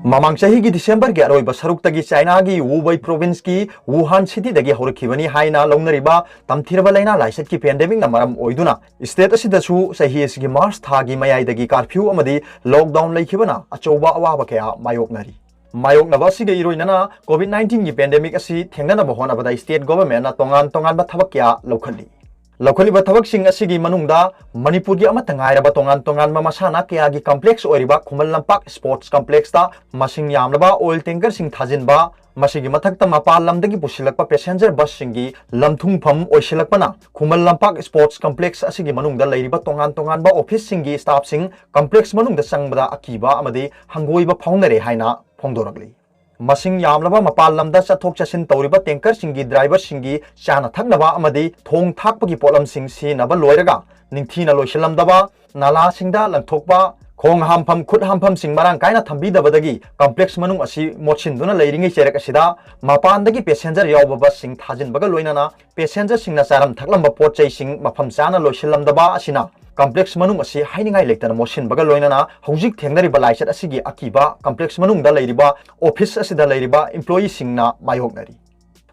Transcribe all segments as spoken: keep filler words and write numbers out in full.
ꯃꯃꯥꯡ ꯆꯍꯤꯒꯤ ꯗꯤꯁꯦꯝꯕꯔꯒꯤ ꯑꯔꯣꯏꯕ ꯁꯔꯨꯛꯇꯒꯤ ꯆꯥꯏꯅꯥꯒꯤ ꯋꯨꯕꯩ ꯄ꯭ꯔꯣꯚꯤꯟꯁꯀꯤ ꯋꯨꯍꯥꯟ ꯁꯤꯇꯤꯗꯒꯤ ꯍꯧꯔꯛꯈꯤꯕꯅꯤ ꯍꯥꯏꯅ ꯂꯧꯅꯔꯤꯕ ꯇꯝꯊꯤꯔꯕ ꯂꯥꯏꯅꯥ ꯂꯥꯏꯆꯠꯀꯤ ꯄꯦꯟꯗꯦꯃꯤꯛꯅ ꯃꯔꯝ ꯑꯣꯏꯗꯨꯅ ꯁ꯭ꯇꯦꯠ ꯑꯁꯤꯗꯁꯨ ꯆꯍꯤ ꯑꯁꯤꯒꯤ ꯃꯥꯔꯆ ꯊꯥꯒꯤ ꯃꯌꯥꯏꯗꯒꯤ ꯀꯥꯔꯐ꯭ꯌꯨ ꯑꯃꯗꯤ ꯂꯣꯛꯗꯥꯎꯟ ꯂꯩꯈꯤꯕꯅ ꯑꯆꯧꯕ ꯑꯋꯥꯕ ꯀꯌꯥ ꯃꯥꯌꯣꯛꯅꯔꯤ꯫ ꯃꯥꯌꯣꯛꯅꯕ ꯑꯁꯤꯒ ꯏꯔꯣꯏꯅꯅ ꯀꯣꯚꯤꯗ ꯅꯥꯏꯟꯇꯤꯟꯒꯤ ꯄꯦꯟꯗꯦꯃꯤꯛ ꯑꯁꯤ ꯊꯦꯡꯅꯅꯕ ꯍꯣꯠꯅꯕꯗ ꯁ꯭ꯇꯦꯠ ꯒꯣꯚꯔꯟꯃꯦꯟꯠꯅ ꯇꯣꯉꯥꯟ ꯇꯣꯉꯥꯟꯕ ꯊꯕꯛ ꯀꯌꯥ ꯂꯧꯈꯠꯂꯤ꯫ ꯂꯧꯈꯠꯂꯤꯕ ꯊꯕꯛꯁꯤꯡ ꯑꯁꯤꯒꯤ ꯃꯅꯨꯡꯗ ꯃꯅꯤꯄꯨꯔꯒꯤ ꯑꯃꯠꯇ ꯉꯥꯏꯔꯕ ꯇꯣꯉꯥꯟ ꯇꯣꯉꯥꯟꯕ ꯃꯁꯥꯟꯅ ꯀꯌꯥꯒꯤ ꯀꯝꯄ꯭ꯂꯦꯛꯁ ꯑꯣꯏꯔꯤꯕ ꯈꯨꯃꯟ ꯂꯝꯄꯥꯛ ꯁ꯭ꯄꯣꯔꯠꯁ ꯀꯝꯄ꯭ꯂꯦꯛꯁꯇ ꯃꯁꯤꯡ ꯌꯥꯝꯂꯕ ꯑꯣꯏꯜ ꯇꯦꯡꯀꯔꯁꯤꯡ ꯊꯥꯖꯤꯟꯕ, ꯃꯁꯤꯒꯤ ꯃꯊꯛꯇ ꯃꯄꯥꯟ ꯂꯝꯗꯒꯤ ꯄꯨꯁꯤꯜꯂꯛꯄ passenger ꯕꯁꯁꯤꯡꯒꯤ ꯂꯝꯊꯨꯡꯐꯝ ꯑꯣꯏꯁꯤꯜꯂꯛꯄꯅ Khuman Lampak sports complex ꯑꯁꯤꯒꯤ ꯃꯅꯨꯡꯗ ꯂꯩꯔꯤꯕ ꯇꯣꯉꯥꯟ ꯇꯣꯉꯥꯟꯕ ꯑꯣꯐꯤꯁꯁꯤꯡꯒꯤ ꯁ꯭ꯇꯥꯐꯁꯤꯡ ꯀꯝꯄ꯭ꯂꯦꯛꯁ ꯃꯅꯨꯡꯗ ꯆꯪꯕꯗ ꯑꯀꯤꯕ ꯑꯃꯗꯤ ꯍꯪꯒꯣꯏꯕ ꯐꯥꯎꯅꯔꯦ ꯍꯥꯏꯅ ꯐꯣꯡꯗꯣꯔꯛꯂꯤ꯫ ꯃꯁꯤꯡ ꯌꯥꯝꯂꯕ ꯃꯄꯥꯟ ꯂꯝꯗ ꯆꯠꯊꯣꯛ ꯆꯠꯁꯤꯟ ꯇꯧꯔꯤꯕ ꯇꯦꯡꯀꯔꯁꯤꯡꯒꯤ ꯗ꯭ꯔꯥꯏꯚꯔꯁꯤꯡꯒꯤ ꯆꯥꯅ ꯊꯛꯅꯕ ꯑꯃꯗꯤ ꯊꯣꯡ ꯊꯥꯛꯄꯒꯤ ꯄꯣꯠꯂꯝꯁꯤꯡ ꯁꯤꯖꯤꯟꯅꯕ ꯂꯣꯏꯔꯒ ꯅꯤꯡꯊꯤꯅ ꯂꯣꯏꯁꯤꯜꯂꯝꯗꯕ, ꯅꯥꯂꯥꯁꯤꯡꯗ ꯂꯪꯊꯣꯛꯄ, ꯈꯣꯡ ꯍꯥꯝꯐꯝ, ꯈꯨꯠ ꯍꯥꯝꯐꯝꯁꯤꯡ ꯃꯔꯥꯡ ꯀꯥꯏꯅ ꯊꯝꯕꯤꯗꯕꯗꯒꯤ ꯀꯝꯄ꯭ꯂꯦꯛꯁ ꯃꯅꯨꯡ ꯑꯁꯤ ꯃꯣꯠꯁꯤꯟꯗꯨꯅ ꯂꯩꯔꯤꯉꯩ ꯆꯩꯔꯛ ꯑꯁꯤꯗ ꯃꯄꯥꯟꯗꯒꯤ ꯄꯦꯁꯦꯟꯖꯔ ꯌꯥꯎꯕ ꯕꯁꯁꯤꯡ ꯊꯥꯖꯤꯟꯕꯒ ꯂꯣꯏꯅꯅ ꯄꯦꯁꯦꯟꯖꯔꯁꯤꯡꯅ ꯆꯥꯔꯝ ꯊꯛꯂꯝꯕ ꯄꯣꯠ ꯆꯩꯁꯤꯡ ꯃꯐꯝ ꯆꯥꯅ ꯂꯣꯏꯁꯤꯜꯂꯝꯗꯕ ꯑꯁꯤꯅ ꯀꯝꯄ꯭ꯂꯦꯛꯁ ꯃꯅꯨꯡ ꯑꯁꯤ ꯍꯥꯏꯅꯤꯡꯉꯥꯏ ꯂꯩꯇꯅ ꯃꯣꯠꯁꯤꯟꯕꯒ ꯂꯣꯏꯅꯅ ꯍꯧꯖꯤꯛ ꯊꯦꯡꯅꯔꯤꯕ ꯂꯥꯏꯆꯠ ꯑꯁꯤꯒꯤ ꯑꯀꯤꯕ ꯀꯝꯄ꯭ꯂꯦꯛꯁ ꯃꯅꯨꯡꯗ ꯂꯩꯔꯤꯕ ꯑꯣꯐꯤꯁ ꯑꯁꯤꯗ ꯂꯩꯔꯤꯕ ꯏꯝꯄ꯭ꯂꯣꯌꯤꯁꯤꯡꯅ ꯃꯥꯌꯣꯛꯅꯔꯤ꯫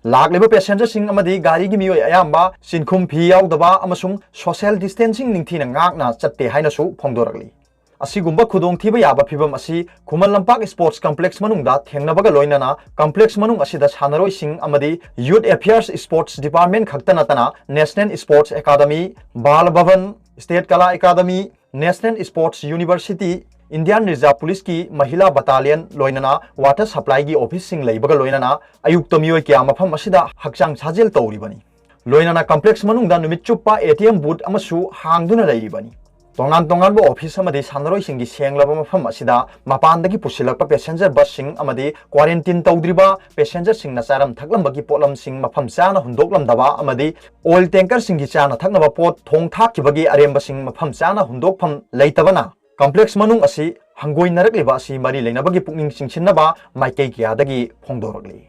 ꯂꯥꯛꯂꯤꯕ ꯄꯦꯁꯦꯟꯖꯔꯁꯤꯡ ꯑꯃꯗꯤ ꯒꯥꯔꯤꯒꯤ ꯃꯤꯑꯣꯏ ꯑꯌꯥꯝꯕ ꯆꯤꯟꯈꯨꯝ ꯐꯤ ꯌꯥꯎꯗꯕ ꯑꯃꯁꯨꯡ ꯁꯣꯁꯤꯌꯦꯜ ꯗꯤꯁꯇꯦꯟꯁꯤꯡ ꯅꯤꯡꯊꯤꯅ ꯉꯥꯛꯅ ꯆꯠꯇꯦ ꯍꯥꯏꯅꯁꯨ ꯐꯣꯡꯗꯣꯔꯛꯂꯤ꯫ ꯑꯁꯤꯒꯨꯝꯕ ꯈꯨꯗꯣꯡꯊꯤꯕ ꯌꯥꯕ ꯐꯤꯚꯝ ꯑꯁꯤ ꯈꯨꯃꯟ ꯂꯝꯄꯥꯛ ꯁ꯭ꯄꯣꯔꯠꯁ ꯀꯝꯄ꯭ꯂꯦꯛꯁ ꯃꯅꯨꯡꯗ ꯊꯦꯡꯅꯕꯒ ꯂꯣꯏꯅꯅ ꯀꯝꯄ꯭ꯂꯦꯛꯁ ꯃꯅꯨꯡ ꯑꯁꯤꯗ ꯁꯥꯟꯅꯔꯣꯏꯁꯤꯡ ꯑꯃꯗꯤ ꯌꯨꯊ ꯑꯦꯐꯤꯌꯔꯁ ꯁ꯭ꯄꯣꯔꯠꯁ ꯗꯤꯄꯥꯔꯠꯃꯦꯟꯠ ꯈꯛꯇ ꯅꯠꯇꯅ ꯅꯦꯁꯅꯦꯜ ꯁ꯭ꯄꯣꯔꯠꯁ ꯑꯦꯀꯥꯗꯃꯤ, ꯕꯥꯜ ꯚꯕꯟ, ꯁ꯭ꯇꯦꯠ ꯀꯂꯥ academy, national sports university, Indian reserve ꯄꯨꯂꯤꯁꯀꯤ ꯃꯍꯤꯂꯥ ꯕꯇꯥꯂꯤꯌꯟ ꯂꯣꯏꯅꯅ ꯋꯥꯇꯔ ꯁꯄ꯭ꯂꯥꯏꯒꯤ ꯑꯣꯐꯤꯁꯁꯤꯡ ꯂꯩꯕꯒ ꯂꯣꯏꯅꯅ ꯑꯌꯨꯛꯇ ꯃꯤꯑꯣꯏ ꯀꯌꯥ ꯃꯐꯝ ꯑꯁꯤꯗ ꯍꯛꯆꯥꯡ ꯁꯥꯖꯦꯜ ꯇꯧꯔꯤꯕꯅꯤ꯫ ꯂꯣꯏꯅꯅ ꯀꯝꯄ꯭ꯂꯦꯛꯁ ꯃꯅꯨꯡꯗ ꯅꯨꯃꯤꯠ ꯆꯨꯞꯄ ꯑꯦ ꯇꯤ ꯑꯦꯝ ꯕꯨꯊ ꯑꯃꯁꯨ ꯍꯥꯡꯗꯨꯅ ꯂꯩꯔꯤꯕꯅꯤ꯫ ꯇꯣꯉꯥꯟ ꯇꯣꯉꯥꯟꯕ ꯑꯣꯐꯤꯁ ꯑꯃꯗꯤ ꯁꯥꯟꯅꯔꯣꯏꯁꯤꯡꯒꯤ ꯁꯦꯡꯂꯕ ꯃꯐꯝ ꯑꯁꯤꯗ ꯃꯄꯥꯟꯗꯒꯤ ꯄꯨꯁꯤꯜꯂꯛꯄ ꯄꯦꯁꯦꯟꯖꯔ ꯕꯁꯁꯤꯡ ꯑꯃꯗꯤ ꯀ꯭ꯋꯥꯔꯦꯟꯇꯤꯟ ꯇꯧꯗ꯭ꯔꯤꯕ ꯄꯦꯁꯦꯟꯖꯔꯁꯤꯡꯅ ꯆꯥꯔꯝ ꯊꯛꯂꯝꯕꯒꯤ ꯄꯣꯠꯂꯝꯁꯤꯡ ꯃꯐꯝ ꯆꯥꯅ ꯍꯨꯟꯗꯣꯛꯂꯝꯗꯕ ꯑꯃꯗꯤ ꯑꯣꯏꯜ ꯇꯦꯡꯀꯔꯁꯤꯡꯒꯤ ꯆꯥꯅ ꯊꯛꯅꯕ ꯄꯣꯠ ꯊꯣꯡ ꯊꯥꯛꯈꯤꯕꯒꯤ ꯑꯔꯦꯝꯕꯁꯤꯡ ꯃꯐꯝ ꯆꯥꯅ ꯍꯨꯟꯗꯣꯛꯐꯝ ꯂꯩꯇꯕꯅ ꯀꯝꯄ꯭ꯂꯦꯛꯁ ꯃꯅꯨꯡ ꯑꯁꯤ ꯍꯪꯒꯣꯏꯅꯔꯛꯂꯤꯕ ꯑꯁꯤ ꯃꯔꯤ ꯂꯩꯅꯕꯒꯤ ꯄꯨꯛꯅꯤꯡ ꯆꯤꯡꯁꯤꯟꯅꯕ ꯃꯥꯏꯀꯩ ꯀꯌꯥꯗꯒꯤ ꯐꯣꯡꯗꯣꯔꯛꯂꯤ꯫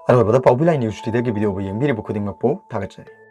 ꯑꯔꯣꯏꯕꯗ ꯄꯥꯎꯕꯤ ꯂꯥꯏ ꯅ꯭ꯌꯨꯁ ꯇꯨꯗꯦꯒꯤ ꯚꯤꯗꯤꯑꯣꯕꯨ ꯌꯦꯡꯕꯤꯔꯤꯕ ꯈꯨꯗꯤꯡꯃꯛꯄꯨ ꯊꯥꯒꯠꯆꯔꯤ꯫